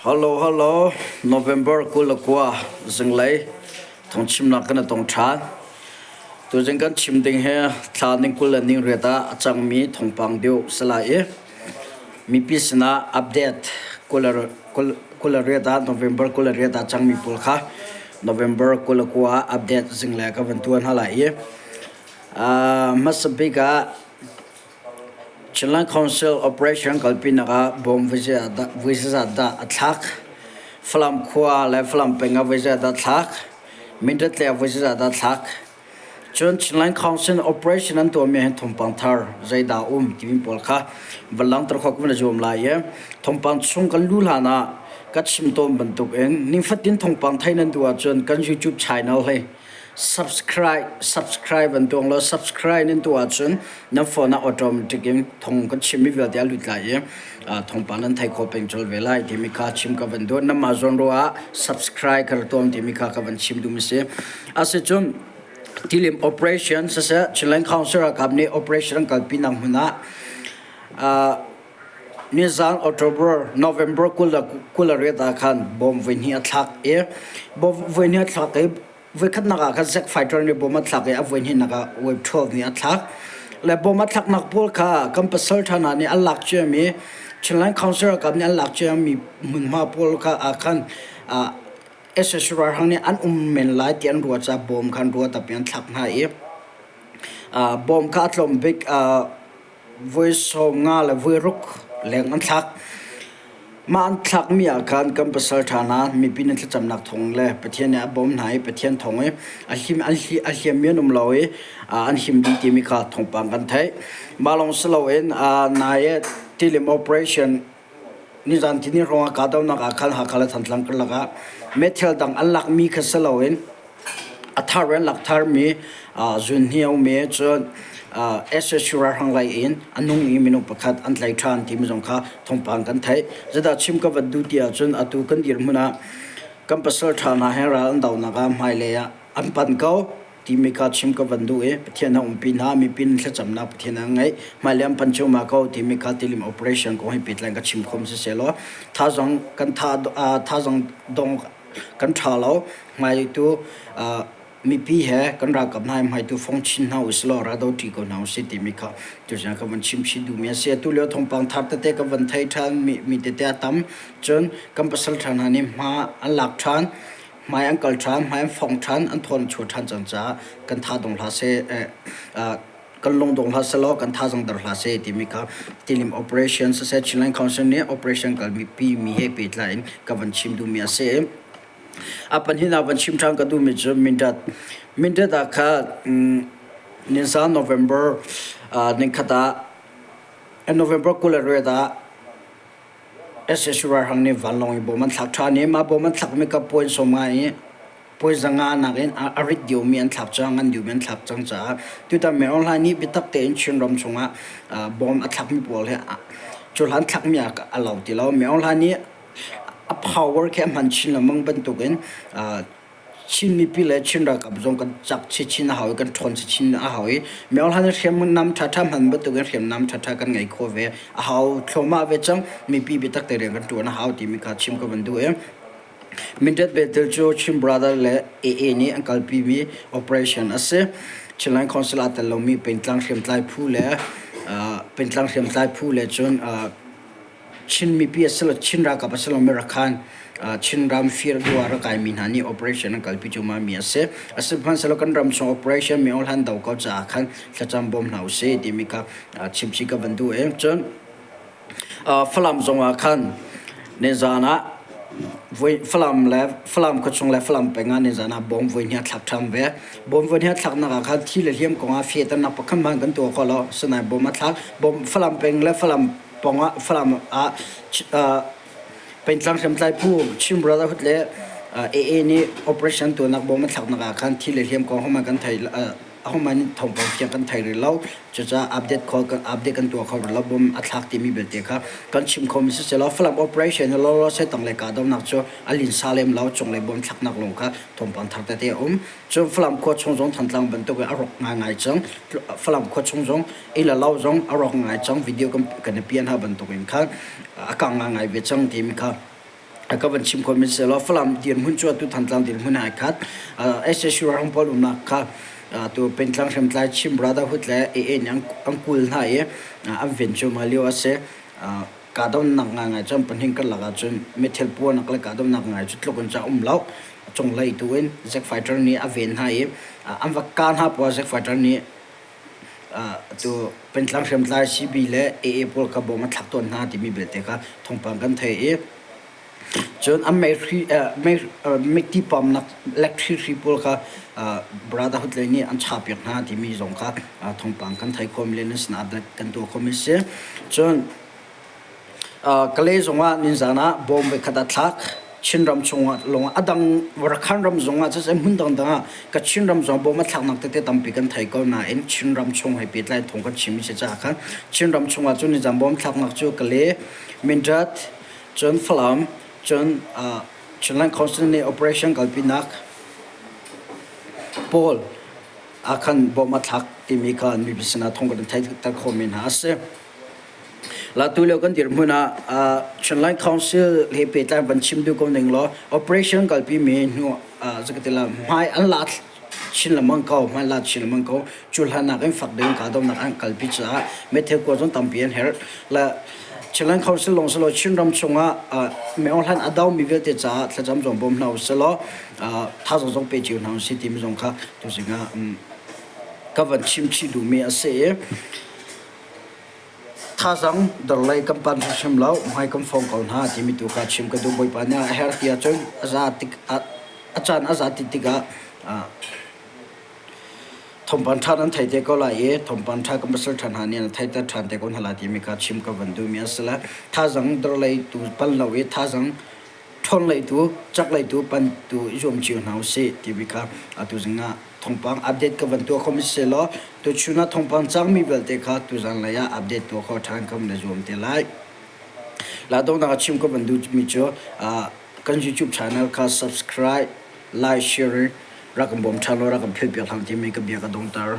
Hello, hello. November 29 zinglei thawngchimnak kan tong ṭhan. Tuzing kan chim ding hi thla ning 20 le ning riat ah a cangmi thawngpang deuh si lai i mipi sinah update 28 ah November 28 ah cangmi pawl kha November 29 ah update zinglei ka van tuan hna lai i hmasa bik ah Chinland Council operation kalpinak ah bawm voi zeizat dah a thlak? Falam khua le Falam peng ah voi zeizat dah a thlak? Mindat lei ah voi zeizat dah a thlak? Cun Chinland Council operation an tuahmi hin thawngpang thar zeidah um timi pawl kha van langhter khawh kan zuam lai i thawngpang chung kan luh hlan ah ka chim tawn bantukin nifatin thawngpang thei nan duh ahcun kan YouTube channel hi subscribe subscribe an tuang law subscribe nan tuah ahcun nan phone ah automatic in thong kan chimmi vialte a lut lai i thawngpang nan thei kho peng colh ve lai timi kha chim ka van duh namah zawn ruah ah subscribe ka tuam timi kha ka van chim duh mi si asicun tilim operation siseh Chinland Council ralkap nih operation an kalpi nak hmun ah nizan October November 28 ah khan bom voi hnih a thlak i bom voi hnih a thlak i voikhatnak ah khan Zack fighter nih bom a thlak i a voi hnihnak ah Wave 12 nih a thlak le bom a thlaknak pawl kha kan pasal ṭha hna nih an lak ciami Chinland Council ralkap nih an lak ciami hmunhma pawl kha ah khan SSC ralhrang nih an um men lai ti an ruah caah bom kha an ruah tapi an thlak hna i bom kha a tlawm bik voi 50 le voi ruk leng an thlak. Mah an thlakmi ah khan kan pasal ṭha hna mipi nan thlacamnak thawng le Pathian nih a bawm hna i Pathian thawng i a him an a hliammi an um lo i an him dih timi kha thawngpang kan theih. Mah lawng si loin nai i tilim operation nizan tini hrawng ah kahdohnak ah khan Hakha le Thantlang karlak ah meithal dang an lakmi kha si loin A thar in lak tharmi zunhni a um i cun SSU ralhrang lei in a nung i minung pakhat an tlai ṭhan timi zong kha thawngpang kan theih. Zeidah chim ka van duh ti ahcun atu kan dirhmun ah kan pasal ṭha hna he ral an donak ah hmailei ah an pan ko timi kha chim ka van duh i Pathian a umpi hna, mipi in thlacamnak Pathian a ngeih, hmailei an pan cuahmah ko timi kha tilim operation kong he pehtlai in ka chim khom sisehlaw thazang kan tha thazang dong kan ṭha lo. Hmaitu mipi he kan ralkap hna he hmaitu fong chin hna usilaw raldo ṭi ko hna usih timi kha tuzing ka van chim chih duhmi a si. Atu lio thawngpang thar tete ka van thei ṭhan mi tete a tam. Cun kan pasal ṭha hna nih hma an lak ṭhan, hmai an kal ṭhan, hmai an fong ṭhan, an thawn an chuah ṭhan cang caah kan tha dong hlah seh. Kan lungdong hlah selaw kan thazang der hlah seh timi kha tilim operation siseh Chinland Council nih operation kalmi pi mi he pehtlai in ka van chim duhmi a si. A pahnihnak van chim ṭhan ka duhmi cu Mindat. Mindat ah kha nizan November nikhat ah November 28 ah SSU ralhrang nih vanlawng in bom an thlak ṭhan i mah bom an thlakmi ka puan sawm ngai i puaizanga nakin a rit deuhmi an thlak cang, ngan deuhmi an thlak cang caah tutan Min Aung Hlaing nih biatak tein Chinram chungah bom a thlakmi pawl hi cu hlan thlakmi ah a lo ti lo. Min Aung Hlaing nih a power khi a hman chin lengmang bantukin Chin mipi le Chin ralkap zong kan cak chinchin a hau i kan ṭhawn chinchin a hau i Min Aung Hlaing nih hriamnam ṭhaṭha hman bantukin hriamnam ṭhaṭha kan ngei khawh ve a hau thluahmah ve cang. Mipi biatak te rian kan ṭuan a hau timi kha chim ka van duh i Mindat Bethel cu Chin Brother le AA nih an kalpimi operation a si. Chinland Council aa tel lomi pengtlang hriamtlai phu le pengtlang hriamtlai phu le cun Chin mipi a si lo, Chin ralkap a si lomi Rakhan Chinram fir duh ah rak kaimi hna nih operation an kalpi cuahmah mi a si. Asihmanhsehlaw kan ram chung operation mi hlan do ko caah khan thlacam bawm hna usih timi kha chimchih ka van duh i cun Falam zongah khan nizan ah Falam le Falam khuachung le Falam peng ah nizan ah bom voi hnih a thlak ṭhan ve. Bom voi hnih a thlaknak ah khan thi le hliam kong ah fehternak pakhat hmanh kan tuah kho lo. Asinain bom a thlak. Bom Falam peng le Falam pawng ah Falam ah pengtlang hriamtlai phu Chin Brotherhood le AA nih operation tuahnak bom a thlaknak ah khan thi le hliam kong hohmanh kan thei ahohmanh nih thawngpang fiang kan thei rih lo. Cucaah update call kan update kan tuah kho rih lo. Bom a thlak timi belte kha kan chim khomi si selaw Falam operation hi lawlaw se tang le kahdohnak cu a linsa lem lo cunglei bom thlaknak lawng kha thawngpang thar tete a um. Cun Falam khua chung zong Thantlang bantuk in a rawk ngaingai cang. Falam khua chung zong inn le lo zong a rawk ngai cang. Video kan i pian ha bantuk in khan a kang ngaingai ve cang timi kha. Ka van chim khawhmi si law Falam dirhmun cu atu Thantlang dirhmun ai khat. SSU ralhrang pawl umnak kha tu pengtlang hriamtlai Chin Brotherhood le AA nih an kul hna i an ven cuahmah lio a si. Kahdohnak ngaingai cu an pahnih karlak ahcun meithal puahnak le kahdohnak ngai cu tluk in cu a um lo. A cunglei tu in Zack Fighter nih a ven hna i an va kah hna poah Zack Fighter nih atu pengtlang hriamtlai CB le AA pawl kha bawm a thlak tawn hna timi belte kha thawngpang kan thei i cun an meihri meiti pamnak electric hri pawl kha Brotherhood lei nih an chahpiak hna timi zong kha thawngpang kan thei khawm le nan sinah kan tuah khawmi si. Cun Kalay zongah nizan ah bawm voikhat a thlak. Chinram chungah lawngah a dang Rakhine ram zongah siseh hmun dangdang ah ka Chinram zong bawm a thlaknak tete tampi kan thei ko nain Chinram chung he pehtlai thawng kan chim si caah khan Chinram chungah cun nizan bawm thlaknak cu Kalay, Mindat, cun Falam, cun Chinland Council nih operation kalpinak pawl ah khan bawm a thlak timi kha mipi sinah thawng kan theihter khawhmi hna a si. Latu lio kan dirhmun ah Chinland Council he pehtlai van chim duh ko ning law operation kalpi mi hnu zakatila hmai an la chin lengmang ko hmai la chin lengmang ko cu hlan nak in fak ding kahdohnak an kalpi caah meithal kua zong tampi an herh la Chinland Council lawng silo Chinram chungah Meo hlan a do mi vialte caah thlacam zong bawm hna usih thazaang zong pe cio hna usih timi zong kha tuzing ah ka van chim chih duhmi a si i Thazaang dorlei kan pan hrimhrim lo, hmai kan fong ko hna timi tu kha chim ka duh. Bawipa nih a herh ti ahcun a za tik a caan a za ti tikah thawngpang ṭha nan thei te ko lai i thawngpang ṭha kan pasal ṭha hna nih an theiter ṭhan te ko hna lai timi kha chim ka van duhmi a si le thazaang dorlei tu pan lo i thazaang ṭhawnlei tu caklei tu pan tu i zuam cio hna usih timi kha atu zing ah thawngpang update ka van tuah kho mi si law tuchun ah thawngpang cangmi vialte kha tuzan lei ah update tuah kho ṭhan kan van zuam te lai. La donghnak a chim ka van duh mi cu kan YouTube channel kha subscribe, like, share rak kan bawm ṭhan law rak kan philh piak hlang timi ka bia ka dongter.